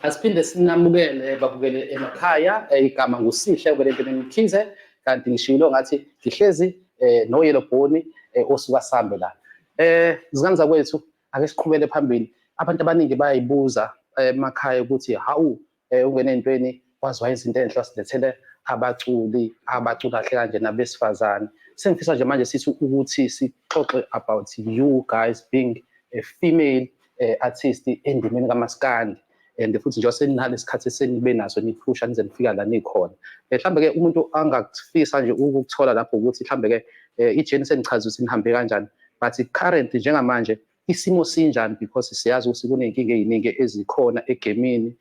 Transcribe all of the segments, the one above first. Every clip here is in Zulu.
Asiphinde sinamukele babukele emakhaya. Igama nguSihle uBelempilo Mkhize, kanti ngishilo ngathi ngihlezi no Yellow Bone osuka sambe la. Zingane zakwethu, ake siqhubele phambili. Abantu abaningi bayayibuza emakhaya ukuthi hawu, ungene entweni waziwa izinto enhle, wasilethele abaculi abacula kahle kanje nabesifazane. Sengifisa nje manje sithi ukuthi sixoxe about you guys being a female artist endimeni kaMaskandi, and futhi njengoba seninalesikhathi esenibe naso niphusha nize nifika la nikhona, mhlawumbe ke umuntu angakufisa nje ukukuthola lapho ukuthi mhlawumbe ke i-journey senichaza ukuthi nihambe kanjani, but currently njengamanje isimo sinjani, because siyazi ukuthi kuney'nkinga ey'ningi ezikhona egemini,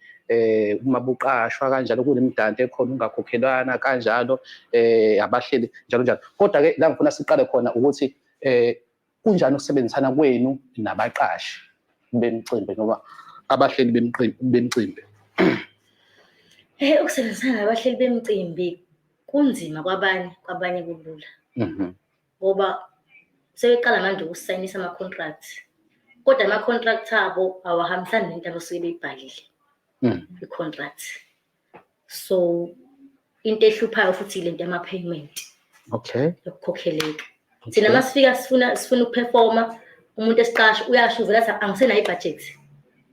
uma buqashwa kanjalo kunemidanto ekhona, ungakhokhelwana kanjalo, abahleli njalo njalo. Kodwa ke la ngifuna siqale khona ukuthi kunjani ukusebenzisana kwenu nabaqashi bemicimbi noma abahleli bemicimbi? Ukusebenzisana nabahleli bemicimbi kunzima kwabanye, kwabanye kulula. Ngoba sebeqala manje ukusayinisa ama-contract. Kodwa ama-contract abo awahambisani nento abasuke beyibhalile kwi-contract. So into ehluphayo futhi ile nto yama-payment, yokukhokheleka. Thina masifika sifuna ukuperforma, umuntu esiqasha uyasho vele athi angisenayo ibudget.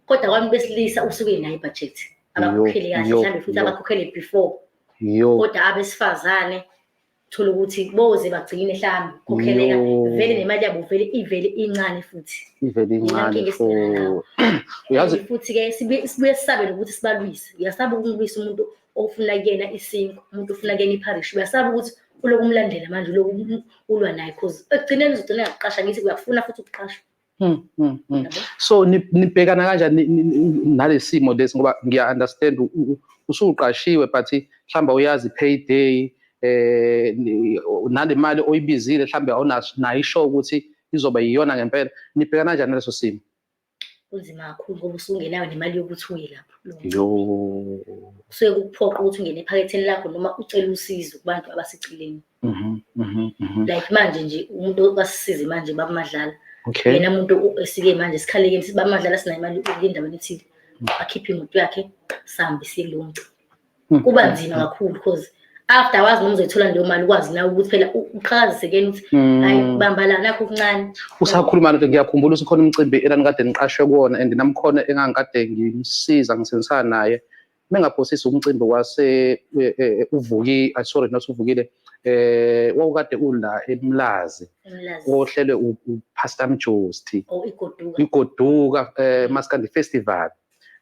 Kodwa kwami besilisa usuke enayo ibudget. Abakhokhele kahle mhlawumbe futhi abakhokhele before. Kodwa abesifazane thola ukuthi boze bagcine mhlawumbe khokheleka vele nemali yabo vele ivele incane futhi. Ivele Iyona incane. Nkinga esibhekana nayo. Uyazi Futhi-ke sibuye sisabe nokuthi sibalwise. Uyasaba ukumlwisa umuntu ofuna kuyena isinkwa, umuntu ofuna kuyena ipharishi. Uyasaba ukuthi uloku umlandela manje, uloku ulwa naye, cause ekugcineni uzogcina ngakuqasha, ngithi uyakufuna futhi ukuqashwa. Yabo? So nibhekana kanjani nalesi simo lesi? Ngoba ngiya understand usuqashiwe, but mhlawumbe uyazi payday, nale mali oyibizile mhlawumbe awunaso nayo isho ukuthi izoba yiyona ngempela. Nibhekana kanjani naleso simo? Kunzima kakhulu ngoba usungenayo nemali yokuthi uye lapho kulowo mcimbi. Yo. Kusuke kukuphoqa ukuthi ungene ephaketheni lakho noma ucele usizo kubantu abaseceleni. Like manje nje umuntu okasisize manje, Baba Madlala, yena umuntu esike manje sikhalekeni sithi, "Baba Madlala, sinayo imali ukuya endaweni ethile," akhiphe imoto yakhe, sihambe siye kulowo mcimbi. Kuba nzima kakhulu because after awazi noma uzoyithola leyo mali, ukwazi nawe ukuthi phela uqhakazise kuyena ukuthi hayi, bamba la, nakho okuncane. Usakhuluma nto, ngiyakhumbula ukuthi khona umcimbi enanikade niqashwe kuwona, and namkhona engangikade ngimsiza, ngisebenzisana naye, mengaphosisi umcimbi wase uvuki, sorry, not uvukile, wawukade ula eMlazi. Emlazi. Ohlelwe uPastor Mjosti. Oh, igoduka. Igoduka Maskandi Festival.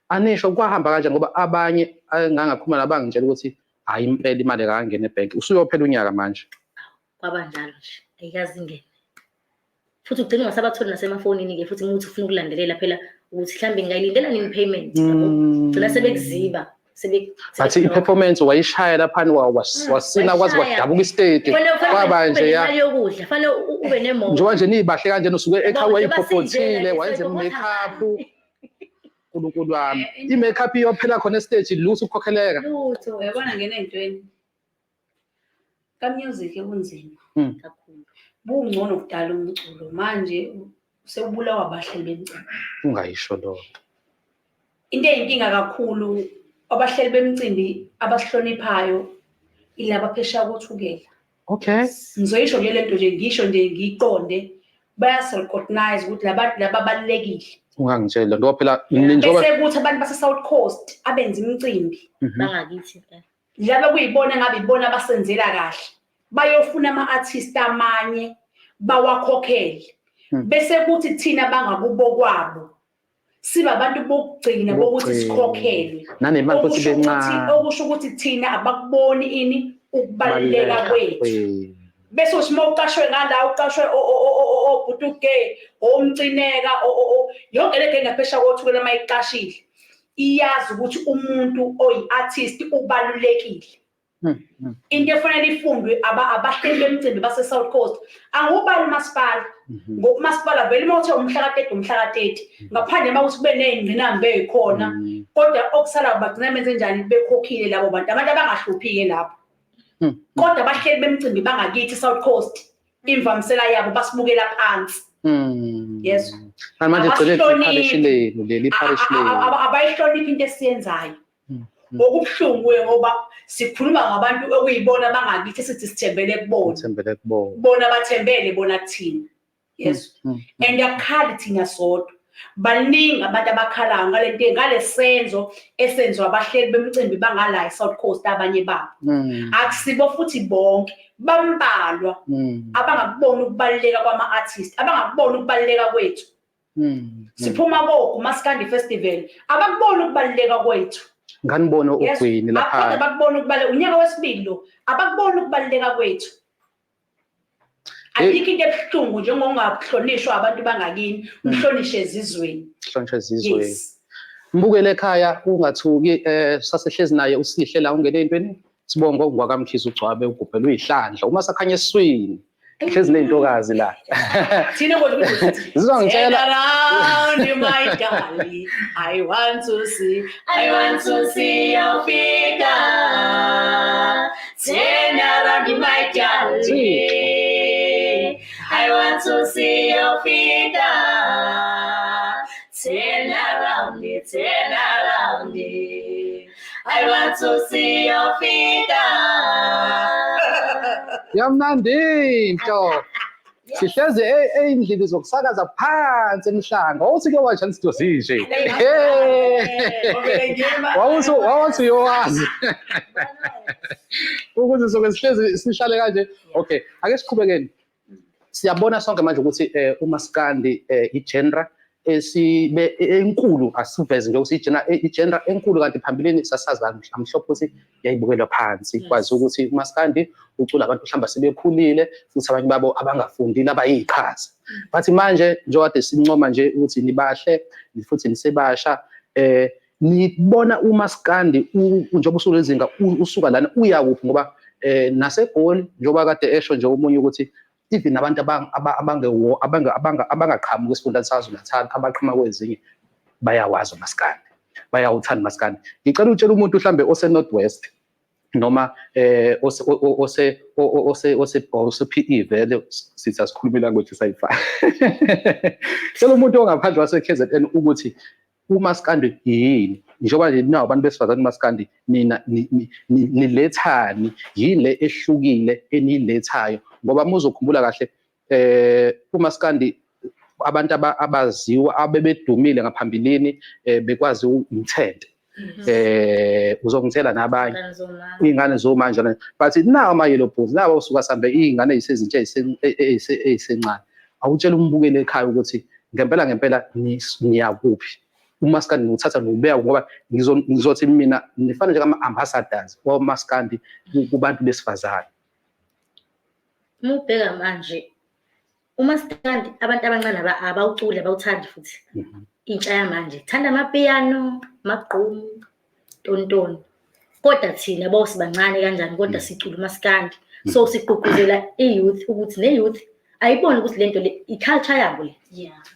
Anisho kwahamba kanjani, ngoba abanye engangakhuluma nabangitshela ukuthi hayi, impela imali akangena ebhenki, usuyophela unyaka manje. Kwaba njalo nje, ayikaze ingene futhi, ugcina ungasabatholi nasemafonini-ke futhi uma uthi ufuna ukulandelela phela ukuthi mhlawumbe ngingayilindela nini payment, yabo. Gcina sebekuziba. But i-performance wayishaya laphana, wasina kwaze Wayishaya. kwadabuka isiteji. Fanele Kwaba ube nje ya nemali yokudla, fanele ube nemoto. Njengoba nje nibahle kanjena, usuke ekhaya Yabo, njengoba wayiphopothile, sinjena, wayenza nje i-makeup. Nkulunkulu wami, i-makeup iyophela khona esiteji, lutho ukukhokheleka. Lutho. Uyabona, ngena ey'ntweni ka-music kunzima. Kakhulu. Bungcono kudala umculo, manje sewubulawa abahleli bemicimbi. Ungayisho loo nto. Into eyinkinga kakhulu, abahleli bemicimbi abasihloniphayo ilaba phesheya koThukela. Ngizoyisho nje lento nje, ngisho nje ngiyiqonde, bayasi-recognize ukuthi labantu laba babalulekile. Ungangitsheli loo nto ngoba phela njengoba Bese kuthi abantu base-South Coast abenza imicimbi, Bangakithi impela. Laba kuyibona ngabe ibona abasenzela kahle, bayofuna ama-artist amanye bawakhokhele, bese kuthi thina bangakubo kwabo siba abantu bokugcina bokuthi Bokugcina. sikhokhelwe. Nanemali futhi Okusho ukuthi bencane. Okusho ukuthi thina abakuboni ini ukubaluleka kwethu. Bese uthi uma uqashwe ngala, uqashwe obhutuge, omcineka, yonke le genge ngaphesheya koThukela, uma iqashile iyazi ukuthi umuntu oyi-artist ubalulekile. Into efanele ifundwe abahleli bemicimbi base-South Coast, angubali umasipala, ngoba umasipala vele uma uthe umhla ka-30, umhla ka-30, ngaphandle uma kuthi kube ney'ngqinamba ey'khona. Kodwa okusala bagcina benze njani? Bekhokhile labo bantu, abantu abangahluphi-ke lapho. Kodwa abahleli bemicimbi bangakithi South Coast, imvamisela yabo basibukela phansi. Yes. Manje gcine Abahloniphi. iparish lenu leli, iparish lenu. Abayihloniphi into esiyenzayo. Mm. Okubuhlungu-ke ngoba sikhuluma ngabantu okuyibona bangakithi, sithi sithembele kubona. Uthembele kubona. Bona bathembele bona kuthina, yes. And akukhali thina sodwa, baningi abantu abakhalayo ngale nto, ngale senzo esenziwa abahleli bemicimbi bangala e-South Coast, abanye babo. Akusibo futhi bonke, bambalwa abangakuboni ukubaluleka kwama-artist, abangakuboni ukubaluleka kwethu. Siphuma kogu Maskandi Festival, abakuboni ukubaluleka kwethu. Nganibona Yes. ogwini Kodwa lapha. bakubona ukubaluleka, unyaka wesibili lo, abakuboni ukubaluleka kwethu. Ayikho into ebuhlungu njengokungahlonishwa abantu bangakini, uhlonishwe ezizweni. Hlonishwe ezizweni. Yes. Mbukele ekhaya, ungathuki, sasehlezi naye uSihle la, ungene entweni. Sibongo ngwakaMkhize, ugcwabe ugubhela uyihlandla. Uma sakhanya eswini. Hlezi nezintokazi la. Thina kodwa ukuthi Zizongitshela. "Turn around, my darling. I want to see, I want to see your figure. Turn around, my darling. I want to see your figure. Turn around, turn around. I want to see your figure." Yamnandi into. Sihlezi ey'ndlini zokusakaza phansi emhlanga. Wawuthi ke watsha izinto zinje. Hey. Wawuthi uyowazi ukuthi soke sihlezi sihlale kanje. Okay, ake siqhubekeni. Siyabona sonke manje ukuthi umaskandi i-genre esibe enkulu, asiveze nje ukuthi i-genre enkulu, kanti phambilini sasazi amhlophe ukuthi yayibukelwa phansi. Kwazi ukuthi umaskandi ucula abantu mhlawumbe sebekhulile, futhi abanye babo abangafundile, abayiqhaza. But manje njengoba sincoma nje ukuthi nibahle futhi nisebasha, nibona umaskandi njengoba usulezinga usuka lana uya kuphi? Ngoba naseGoli, njengoba kade esho nje omunye ukuthi even nabantu abangaqhamuki esifundeni saKwaZulu-Natal, abaqhamuka kwezinye, bayawazi umaskandi, bayawuthanda umaskandi. Ngicela utshele umuntu mhlambe ose-North West noma ose ose ose ose ose PE, vele sithi asikhuluma language sayifana. Cela umuntu ongaphandle wase KZN ukuthi umaskandi yini, njengoba nje nawo abantu besifazane umaskandi, nina nilethani, yini le ehlukile eniyilethayo? Ngoba uma uzokhumbula kahle, umaskandi abantu abaziwa abebedumile ngaphambilini, bekwazi umthente, uzongitshela nabanye, iy'ngane zomanje, but nawo ama-yellow bones nawo usuka sambe iy'ngane ey'sezintsha ey'sencane. Awutshela umbukeli ekhaya ukuthi ngempela ngempela niyakuphi, umaskandi niwuthatha niwubeka, ngoba ngizothi mina nifana njengama-ambassadors wamaskandi kubantu besifazane. Uma ubheka manje umaskandi, abantu abancane abawuculi, abawuthandi futhi. Intsha yamanje thanda amapiyano, amagqomu, tontoni. Kodwa thina bawusibancane kanjani, kodwa sicula umaskandi. So sigqugquzela i-youth ukuthi ne-youth ayibone ukuthi lento le i-culture yabo le.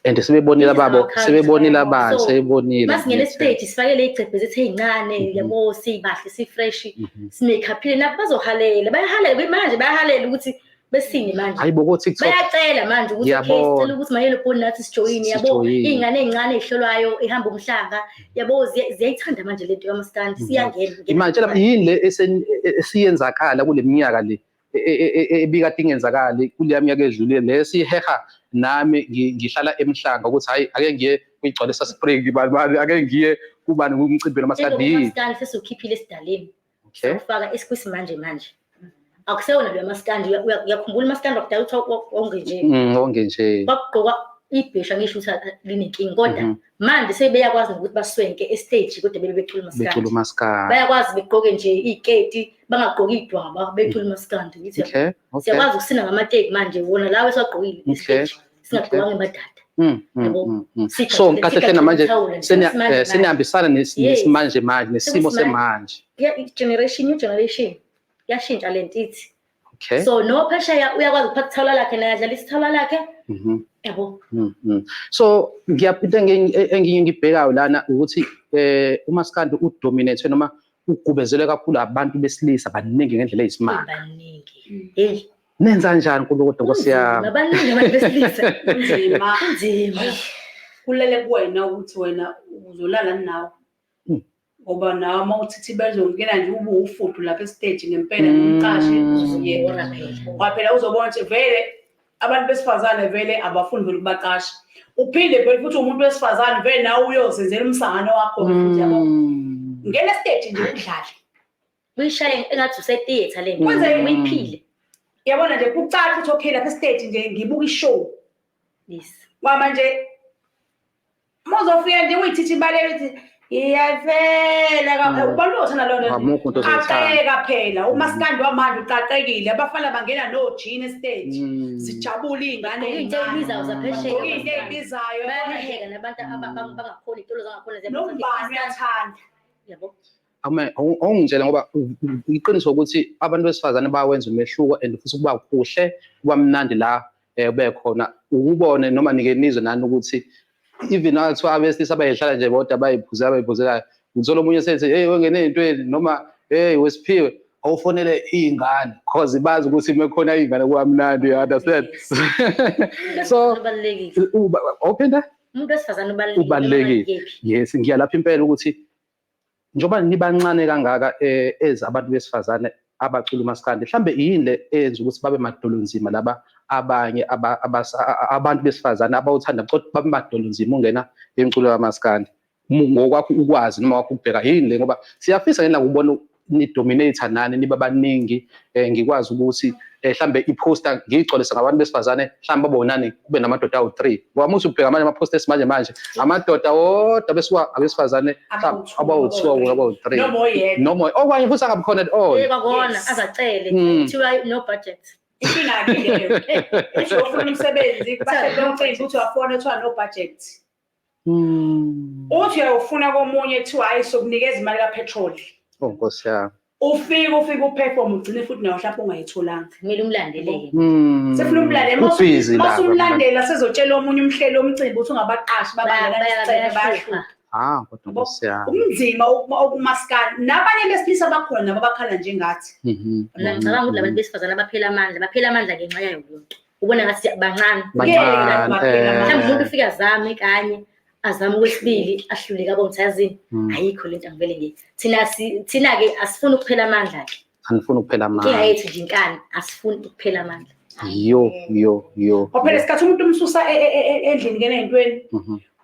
And sebebonile It is babo our culture. sebebonile abantu, So, sebebonile. masingena esiteji sifakele iy'cephe zethu ey'ncane, yabo, sibahle, si-fresh, si-make-uphile, nabo bazohalela, bayahalela manje, bayahalela ukuthi besini manje. Hayi bo, ko-TikTok. Bayacela manje ukuthi okay, Ngiyabona. sicela ukuthi ma-yellow bone nathi sijoyine, yabo. Sijoyine. Iy'ngane ey'ncane ey'hlolwayo ihamba umhlanga, yabo, ziyayithanda manje lento kamaskandi, siyangena. Imanje tshela, yini le esiyenzakala kule minyaka le ebikade ingenzakali kuleya minyaka edlulile, le siheha nami ngihlala emhlanga ukuthi hayi, ake ngiye kuyigcwalisa spring bani bani, ake ngiye kubani kumcimbi nomaskandi, yini? Umaskandi sesiwukhiphile esidaleni, sokufaka esikwisimanje manje. Akusewona lo maskandi. Uyakhumbula umaskandi wakudala ukuthi wawungenje? Wonke nje. Kwakugqokwa ibhesha, ngisho ukuthi linenkinga, kodwa manje sebeyakwazi nokuthi baswenke estage kodwa bebe becula Becula umaskandi. umaskandi. Bayakwazi begqoke nje iy'keti, bangagqoki iy'dwaba, becula umaskandi. Ngithi siyakwazi ukusina ngamateki manje, wona lawo esiwagqokile estage, singagqokanga emadada. Yabo. So kahle hle namanje Sigajile ithawula nje, sesimanje manje. Senihambisana nesimanje manje, nesimo Sekusimanje. semanje. Generation, new generation, yashintsha lento ithi. So no phesheya uyakwazi ukuphatha ithawula lakhe naye, adlalisa ithawula lakhe, yabo. So into enginye ngibhekayo lana ukuthi umaskandi udominate noma ugubezelwe kakhulu abantu besilisa baningi ngendlela eyisimanga. Baningi, hey. Nenza kanjani Nkulunkulu Nkosi yami? Kunzima, baningi abantu besilisa. Kunzima. Kunzima. Kulele kuwena ukuthi wena uzolala nawe. Ngoba nawe uma uthi bezongena nje ube ufudu lapha esiteji ngempela nomqashi uzoyeka. Uzobora phela. Ngoba phela uzobona ukuthi vele abantu besifazane vele abafuni vele ukubaqasha. Uphinde vele futhi umuntu wesifazane vele nawe uyozenzela umsangano wakho futhi yabo. Ngena esiteji nje udlale. Uyishaye engathi usetheatre le nto. Uyiphile. Yabona nje kucaca ukuthi okay lapha esiteji nje ngibuka ishow. Yes. Ngoba nje uma uzofika nje uyithithi ibaleka uthi iyafela ubalutho nalona nje. Amukho umuntu ozothanda. Qaqeka phela umasikandi wamanje uqaqekile abafana bangena nojini esiteji. Sijabule iy'ngane Into ebizayo zaphesheya. Bagqoke into ey'bizayo. Bayaheheka nabantu abangakhoni iy'tolo zangakhona Nombani uyathanda. Yabo. Ame awungitshele ngoba iqiniso ukuthi abantu besifazane bawenza umehluko and futhi kuba kuhle kuba mnandi la bekhona ukubone noma nike nizwe nani ukuthi even nakuthiwa abesilisa abayihlala nje bodwa bayiphuzela abayiphuzelayo uthola omunye sethi hey wengene ey'ntweni noma hey wesiphiwe awufonele iy'ngane cause bazi ukuthi mekhona iy'ngane kuba mnandi, you understand? So Ubalulekile. Awuphinda? Umuntu wesifazane ubalulekile. Ubalulekile. Yes, ngiyalapha impela ukuthi njengoba nibancane kangaka eza abantu besifazane abacula umaskandi, mhlambe yini le eyenza ukuthi babe madolonzima laba abanye abantu besifazane abawuthanda kodwa babe madolonzima ungena emculo kamaskandi? Ngokwakho ukwazi noma wakho ukubheka yini le, ngoba siyafisa ngena ukubona ni-dominate nani niba baningi, ngikwazi ukuthi mhlambe i-poster ngiyigcwalise ngabantu besifazane, mhlambe babonani kube namadoda awu-3. Ngoba uma usubheka manje ama-poster esimanje manje amadoda wodwa besuka abesifazane abawu-2 abawu-3 noma oyedwa noma okanye futhi angabi khona at all. Kwakona azacele kuthiwa no budget. Inkinga-ke leyo. Uthi ufuna umsebenzi bahleli bomcimbi uthi uyafona kuthiwa no budget. Uthi uyawufuna komunye kuthiwa hayi sokunikeza imali kapetrol. Oh Nkosi yami. Ufike uperform ugcine futhi nawe mhlawumbe ungayitholanga. Kumele umlandeleke. Sefuna umlandele Ubhizi mase lapha. umlandela sezotshela omunye umhleli womcimbi ukuthi ungabaqashi babangena isicelo Bayahlupha. bayahlupha. Ah kodwa Nkosi yami. Umnzima okumaskandi nabanye besilisa bakhona nabo abakhala njengathi. Mina ngicabanga ukuthi labantu besifazane abaphela amandla, baphela amandla ngenxa yayo yonke. Ubona ngathi bancane. Bancane. Mhlawumbe umuntu ufika azame kanye, azame okwesibili, ahluleke abone ukuthi yazini ayikho lento angivele ngiye. Thina-ke asifuni ukuphela amandla ke. Anifuni ukuphela Inkinga amandla. yethu nje inkani, asifuni ukuphela amandla. Yo yo yo. Ngoba isikhathi umuntu umsusa endlini ngena ey'ntweni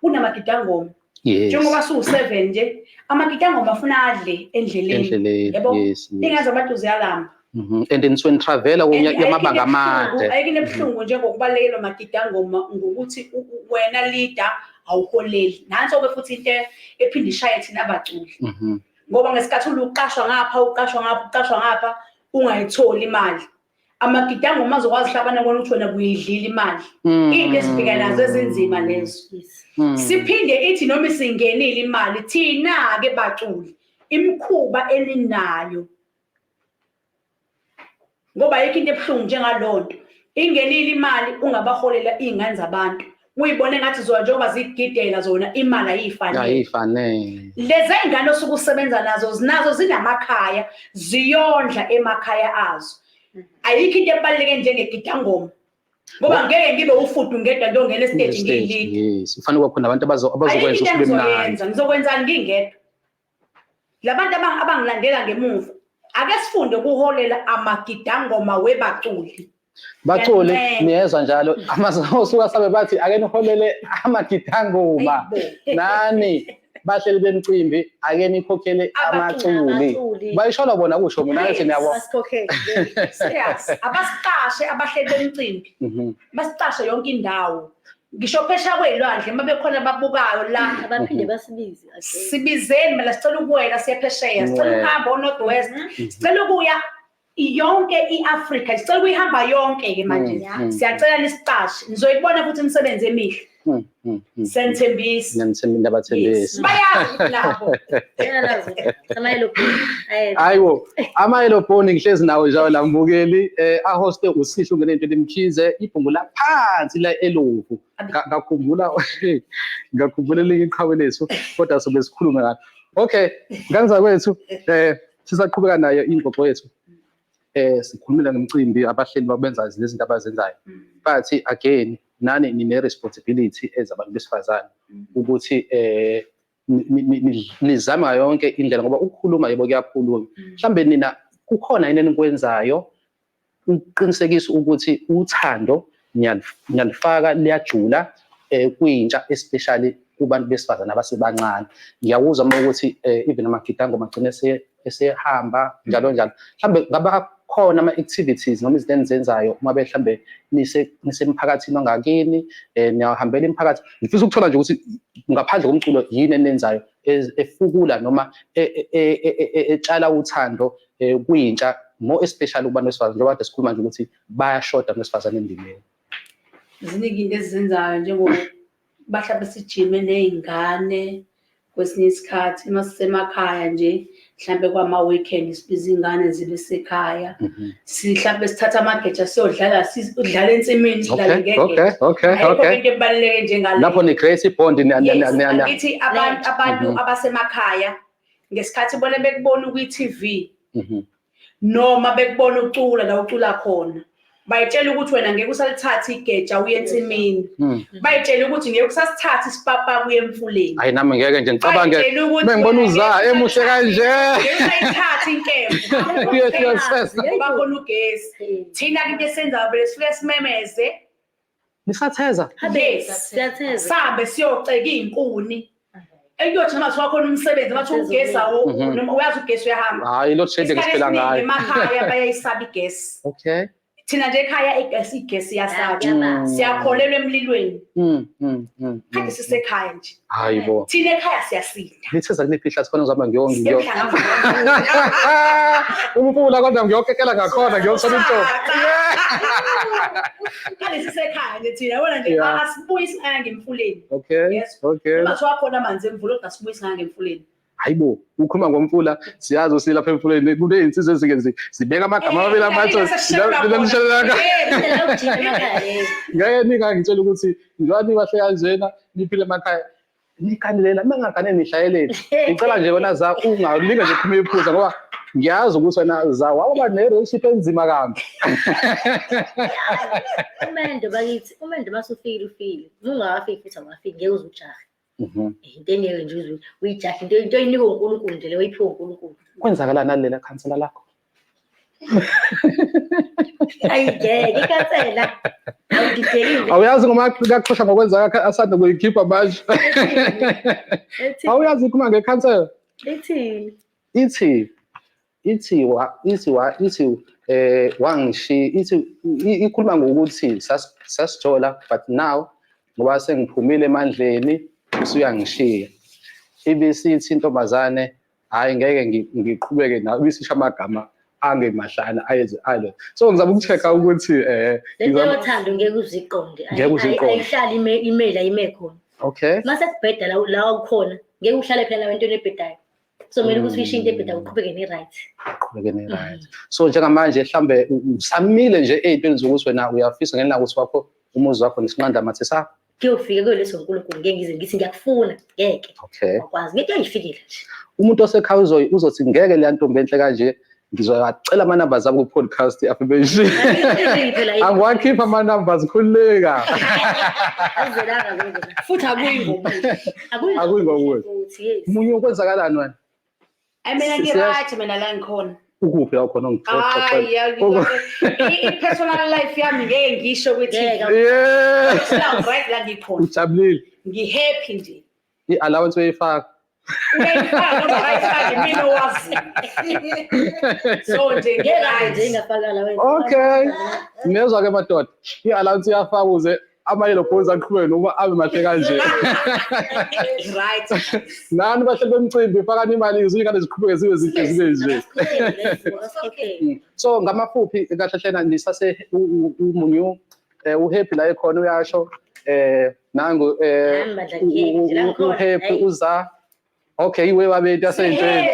kunamagidangoma. Yes. Njengoba siwu-7 nje, amagidangoma afuna adle endleleni. Endleleni. Yabo? Yes. Ingane zabantu ziyalamba. And nisuke nitravela yamabanga amade. Ayikho into ebuhlungu njengokubalekela amagidangoma ngokuthi wena leader awuholeli. Nanso-ke futhi into ephinde ishaye thina abaculi. Ngoba ngesikhathi uqashwa ngapha, uqashwa ngapha, uqashwa ngapha, ungayitholi imali. Amagidangoma azokwazi hlabana kona ukuthi wena kuyidlile imali. Into esibheka nazo ezinzima lezo. Siphinde ithi noma isingenile imali, thina-ke baculi, imikhuba elinayo. Ngoba ayikho into ebuhlungu njengalonto. Ingenile imali ungabaholela iy'ngane zabantu. Uyibone ngathi zona njengoba zigidela zona imali ayifanele. Ayifanele. Lezi iy'ngane osuke usebenza nazo zinazo zinamakhaya, ziyondla emakhaya azo. Ayikho into ebaluleke njengegidangoma. Ngoba ngeke ngibe ufudu ngedwa ngiyongena esiteji ngiyilide. Yes, ufanele kuba khona abantu abazokwenza Ayikho into usube mnandi. engizoyenza, ngizokwenzani ngingedwa? Labantu abangilandela ngemuva, ake sifunde ukuholela amagidangoma webaculi. Baculi niyezwa njalo amasosuka sabe bathi ake niholele amagidangoma. Nani bahleli bemcimbi ake nikhokhele amaculi. Bayishola bona kusho mina ngithi niyabo. Asikhokhele. Serious, abasiqashe abahleli bemcimbi. Basiqashe yonke indawo. Ngisho phesha kwelwandle uma bekhona ababukayo la. Abaphinde basibize. Sibizeni mina sicela ukuwela siye phesheya, sicela ukuhamba o-North West, sicela ukuya yonke i-Afrika, sicela ukuyihamba yonke ke manje. Siyacela nisiqashe, nizoyibona futhi imisebenzi emihle. Senithembisa. Ngiyabathembisa. Bayazi nabo. Hayibo, amayelobhoni ngihlezi nawo njalo la mbukeli, ahoste uSihle ungene into elimkhize ibhungu laphansi la elovu. Ngakhumbula ngakhumbula elinye iqhawe lethu kodwa sobe sikhulume ngalo. Okay, ngane zakwethu, sisaqhubeka nayo ingxoxo yethu. Sikhulumile ngomcimbi, abahleli babenza lezi zinto abazenzayo, but again nani nine responsibility as abantu besifazane ukuthi nizama yonke indlela, ngoba ukukhuluma, yebo, kuyakhulunywa. Mhlambe nina kukhona yini enikwenzayo ukuqinisekisa ukuthi uthando niyalifaka, liyajula kwintsha, especially kubantu besifazane abasebancane? Ngiyakuzwa uma ukuthi even amagidango magcine esehamba njalo njalo. Mhlambe ngaba khona ama-activities noma izinto enizenzayo uma mhlambe nisemphakathini wangakini, niyahambela imiphakathi? Ngifisa ukuthola nje ukuthi ngaphandle komculo yini enenzayo efukula noma etshala uthando kwintsha, more especially kubantu besifazane, njengoba kade sikhuluma nje ukuthi bayashoda abantu besifazane endimeni. Ziningi into esizenzayo, njengoba sijime ney'ngane kwesinye isikhathi uma sisemakhaya nje, mhlampe kwama-weekend sibiza iy'ngane zibe sekhaya. Mhlampe sithatha amageja siyodlala, sidlala ensimini, sidlale ngegeja. Ayikho into ebaluleke njengaleyo. Lapho ni-create i-bond. Yes, angithi abantu abasemakhaya ngesikhathi bona bekubona kwi-TV noma bekubona ucula la ucula khona, bayitshela ukuthi wena ngeke usalithatha igeja uye ensimini. Bayitshela ukuthi ngeke usasithatha isipapa kuye emfuleni. Hayi, nami ngeke nje ngicabange Bayitshela ukuthi bengibona wena uza ngeke emuhle kanje. Ngeke usayithatha inkemba. Yes. Ngoba khona ugesi. Thina into esenzayo vele sifike simemeze. Nisatheza? Habe, Yes. siyatheza. Sambe siyoceka iy'nkuni. Ekuyothi noma kuthiwa khona umsebenzi, bathi ugesi awu, noma uyazi ugesi uyahamba. Hayi, load shedding Isikhathi siphila esiningi ngayo. emakhaya bayayisaba igesi. Thina nje ekhaya igesi iyasatshwa. Siyakholelwa emlilweni. Kade sisekhaya nje. Hayi bo. Thina ekhaya siyasinda. Nitheza kuliphi ihlathi khona ngizohamba ngiyo Emhlangavana. Umfula kodwa ngiyokekela ngakhona, ngiyothola intombi. Kade sisekhaya nje thina, yabona nje, asibuyi singaya ngemfuleni. Yes. Noma kuthiwa khona amanzi emvula, kodwa asibuyi singaya ngemfuleni. Hayibo, ukhuluma ngomfula, siyazi usilapha emfuleni kuney'nsizwa ezike zibeka amagama amabili amathathu. Indlela yokujima emakhaya leyo. Ngeke ningangitshela ukuthi njengoba nibahle kanjena, niphile emakhaya, niganelela uma ngingagane nihlayeleni. Ngicela nje wena za ungalinge nje uphuma iphuza, ngoba ngiyazi ukuthi wena za waba ne-relationship enzima kambi. Umendo bakithi, umendo masufikile ufile. Uma ungakafiki futhi awukafiki, ngeke uze ujahe. Into engeke nje uze uyijahe, into oyinikwe uNkulunkulu nje leyo, oyiphiwe uNkulunkulu. Kwenzakalani nalela khansela lakho? Ayingeke ikhansela. Awudidekile. Awuyazi ngoma kaxhosha ngokwenza asanda kuyikhipha manje? Ethini? Awuyazi ikhuluma ngekhansela? Ithini? Ithi wa ithi wa ithi wangishi ithi ikhuluma ngokuthi sasithola, but now ngoba sengiphumile emandleni usuyangishiya. Ibisithi intombazane, hayi, ngeke ngiqhubeke nawe. Ibisisho amagama angemahlana ayeze alo, so ngizama uku-check-a ukuthi Lento yothando ngeke uziqonde. Ngeke uziqonde. Ayihlali ime la ime khona. Mase kubheda la la ukhona, ngeke uhlale phela nawe entweni ebhedayo. So kumele ukuthi uyishiye into ebhedayo, uqhubeke ne-right. Uqhubeke ne-right. So njengamanje mhlambe usamile nje ey'ntweni zokuthi wena uyafisa ngenxa yokuthi wakho umuzi wakho nesinqanda mathe sakho? Kuyofika kuyoleso uNkulunkulu, ngeke ngize ngithi ngiyakufuna, ngeke. Awukwazi, ngeke kuyayifikela nje. Umuntu osekhaya uzothi ngeke leya ntombi enhle kanje, ngizowacela ama-numbers abo ku-podcast affirmation. Phela. Angiwakhipha ama-numbers, khululeka. Akuzelanga lokho. Futhi akuyi ngobuhle. Akuyi Akuyi ngobuhle. Futhi, yes. Munye, kwenzakalani wena? Ayi, mina ngi-right mina la ngikhona. Ukuphi la khona? Hayi, Ongixoxela. I-personal life yami ngeke ngisho kwi-TV. Ngeke. Right la ngikhona. Ujabulile. Ngi-happy nje. I-allowance uyayifaka? Uyayifaka noma akayifaki, mina owaziyo. So nje Ngeke nje ngi-right. ingafaka la wena. Okay, niyezwa-ke madoda, i-allowance iyafaka ukuze ama-yellow bones aqhubeke noma abe mahle kanje. Right. Nani bahleli bemcimbi, fakani imali izingane ziqhubeke zibe zinhle, zibe nje. Okay. So ngamafuphi kahle hlena nisase umunyu uhappy la ekhona, uyasho nangu Nami bandla ngeke, la ngikhona, uhappy. Hayi. Uza okay iwe wabenti aseyintweni.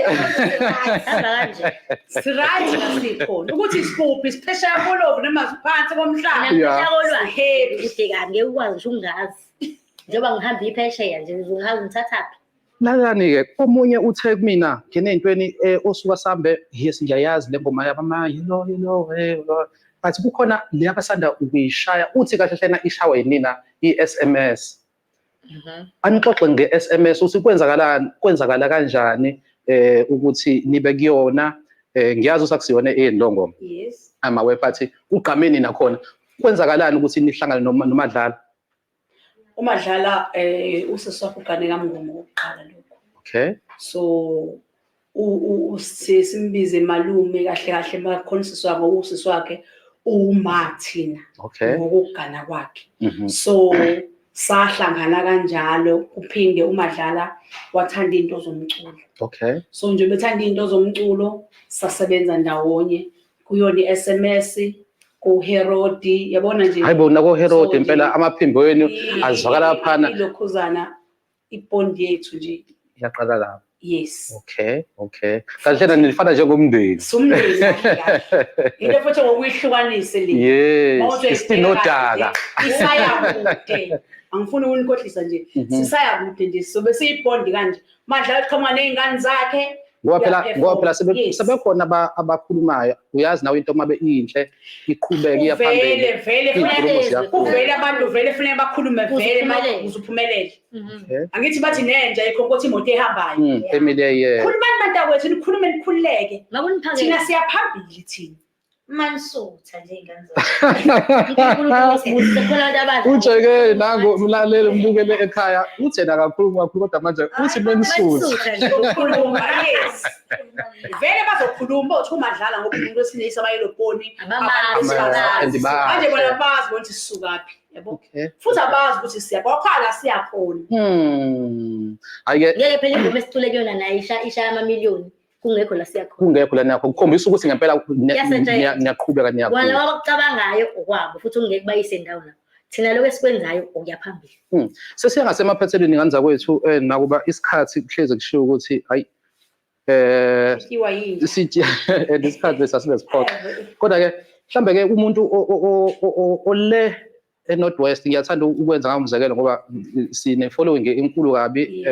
Hamba kanje. Si-right la sikhona. Ukuthi sikuphi, siphesheya kolovu noma siphansi komhlaba. Mina kolwandle. Happy. Kude kabi, ngeke ukwazi ngisho ukungazi. Njengoba ngihamba iphesheya nje, uzongazi ngithathaphi. Lalelani-ke, omunye uthe kumina ngene ey'ntweni osuka sambe, yes, ngiyayazi le ngoma yabama yilo yilo but kukhona le abasanda ukuyishaya, uthi kahle hlena ishawa yinina i-SMS. Anixoxe nge-SMS uthi kwenzakalani, kwenzakala kanjani ukuthi nibe kuyona. Ngiyazi ukuthi akusiyona eyendlongoma. Yes. Ama but ugqameni nakhona. Kwenzakalani ukuthi nihlangane noMadlala? UMadlala usisi wakhe ugane kaMngoma okokuqala lokho. Okay. So simbize malume kahle kahle makhona usisi wakhe, usisi wakhe uwuma thina. Okay. Ngokugana kwakhe. So sahlangana kanjalo, kuphinde uMadlala wathanda into zomculo. Okay. So nje bethanda into zomculo, sasebenza ndawonye kuyona i-SMS, ku-Herodi, yabona nje. Hayibo, nako Herodi impela amaphimbo wenu azwakala phana. Ilokhuzana ibond yethu nje. Iyaqala lapho. Yes. Okay, okay. Kahle na nifana njengomndeni. Sumndeni. Into futhi ngokuyihlukanise le. Yes. Isinodaka. Isaya kude. Angifuni ukunikhohlisa nje. Sisaya kude nje. Sobe siyibond kanje. Madlala uqhamuka nezingane zakhe. Ngoba phela sebekhona abakhulumayo, uyazi nawe into mabe inhle iqhubeke iya phambili. Vele vele abantu vele kufanele bakhulume vele ukuze uphumelele. Angithi bathi nenja ikhonkotha imoto ehambayo. Family, yeah. Khulumani bantakwethu, nikhulume nikhululeke. Thina siyaphambili thina. Mansutha nje ingane zakho. Ujeke nangu mlaleli mbukele ekhaya, uthena kakhulu kakhulu kodwa manje uthi benisutha. Ukhuluma, yes. Vele bazokhuluma othi uMadlala ngoba umuntu wesilisa bayeloboni. Abamazi. Manje bona bazi ukuthi sisukaphi, yabo. Futhi abazi ukuthi siyabokhala siyakhona. Ayike ngeke phela ingoma esicule kuyona nayo ishaya amamiliyoni. Kungekho la siyakhona. Kungekho la niyakho. Kukhombisa ukuthi ngempela niyaqhubeka niyakhula. Wona abakucabangayo okwabo futhi ungeke bayise ndawo lapho. Thina lokho esikwenzayo okuya phambili. Sesiya ngasemaphethelweni ngane zakwethu, nakuba isikhathi kuhleze kushiwo ukuthi hayi sityiwa yini? Sitya isikhathi bese asibe siphoqa. Kodwa ke mhlambe ke umuntu ole eNorth West ngiyathanda ukwenza ngomzekelo ngoba sine following enkulu kabi,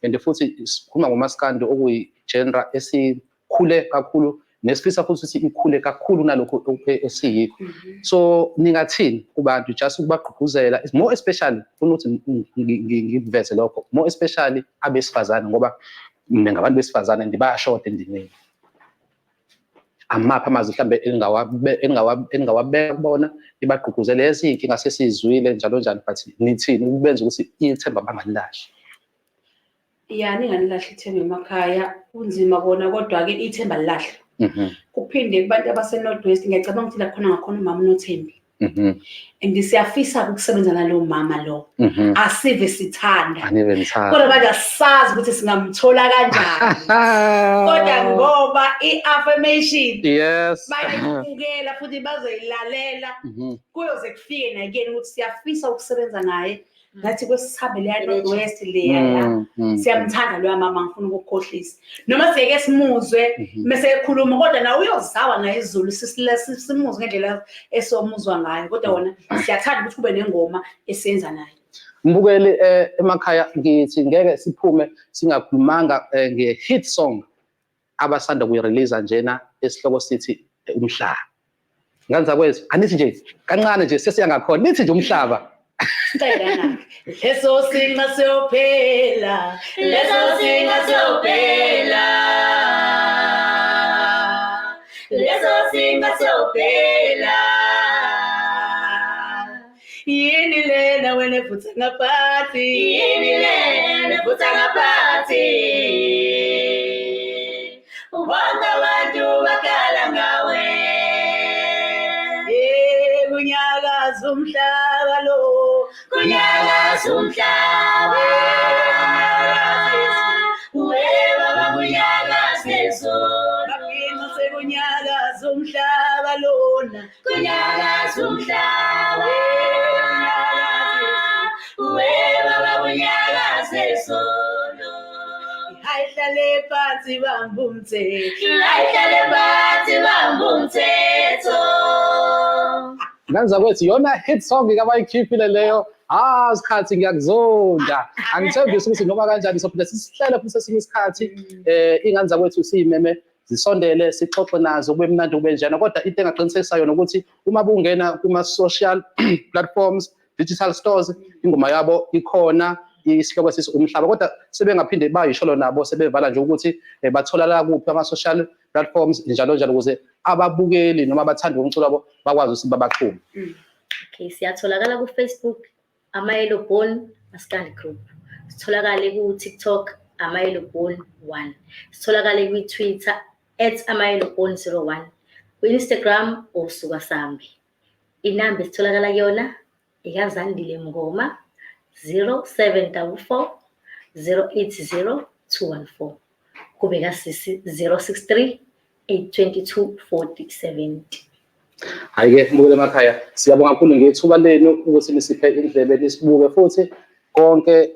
and futhi sikhuluma ngomaskandi okuyi genre esikhule kakhulu nesifisa futhi ukuthi ikhule kakhulu nalokho esiyikho. So ningathini kubantu just ukubagqugquzela, more especially ufuna ukuthi ngikuveze lokho, more especially abesifazane ngoba mina ngabantu besifazane ndibayashoda endimeni. Amaphi amazwi mhlambe eningawabeka kubona nibagqugquzele ezinkinga sesizwile njalo njalo, but nithini ukubenza ukuthi ithemba bangalilahli? Ya, ningalilahli ithemba emakhaya, kunzima kona kodwa ke ithemba lilahle. Kuphinde kubantu abase-North West, ngiyacabanga ukuthi la khona ngakhona umama uNothembi. And siyafisa ukusebenza nalowo mama lo. Asive sithanda. Anive nithanda. Kodwa manje asazi ukuthi singamthola kanjani. Kodwa ngoba i-affirmation yes bayibukela futhi bazoyilalela. Kuyoze kufike nakuyena ukuthi siyafisa ukusebenza naye. Ngathi kwesihambe leya North West leya. Siyamthanda loya mama, ngifuna ukukhohlisa. Noma siyeke simuzwe mase ekhuluma kodwa nawe uyozawa naye isiZulu simuzwe ngendlela esomuzwa ngayo, kodwa wona siyathanda ukuthi kube nengoma esiyenza naye. Mbukeli emakhaya ngithi ngeke siphume singakhulumanga nge-hit song abasanda kuyirelease njena esihloko sithi Umhlaba. Ngane zakwethu, anithi nje kancane nje sesiya ngakhona, nithi nje umhlaba. Leso sinqa siyophela, leso sinqa siyophela, leso sinqa siyophela. Yini lena wena evutha ngaphansi? Yini lena evutha ngaphansi? Bonke abantu bakhala ngawe. Kunyakaza umhlaba lo, kunyakaza umhlaba. We baba kunyakaza izulu. Baphinde sekunyakaza umhlaba lona, kunyakaza umhlaba. We baba kunyakaza izulu. Ayihlale phansi bamba umthetho, ayihlale phansi bamba umthetho. Ngane zakwethu, yona hit song kabayikhiphile leyo. Ah, sikhathi ngiyakuzonda. Angithembisi ukuthi noma kanjani sophinde sisihlele futhi esinye isikhathi, ingane zakwethu siyimeme zisondele, sixoxe nazo, kube mnandi, kube njena. Kodwa into engaqinisekisa yona ukuthi uma bungena kuma-social platforms, digital stores, ingoma yabo ikhona, isihloko sithi Umhlaba. Kodwa sebengaphinde bayisholo nabo sebevala nje ukuthi batholakala kuphi ama-social platforms, njalo njalo, ukuze ababukeli noma abathandi bomculo wabo bakwazi ukuthi babaxhume. Okay, siyatholakala ku-Facebook, Ama-Yellow Bone Maskandi Group. Sitholakale ku-TikTok, Ama-Yellow Bone 1. Sitholakale kwi-Twitter @AmaYellowBone01. Ku-Instagram, Osuka Sambe. Inamba esitholakala kuyona ekaZandile Mngoma, 0744 080 214. Kube kasisi 063 822 4070. Hhayi-ke, mbukele emakhaya, siyabonga kakhulu ngethuba lenu ukuthi nisiphe indlebe, nisibuke futhi konke.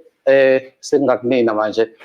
Sekungakunina manje.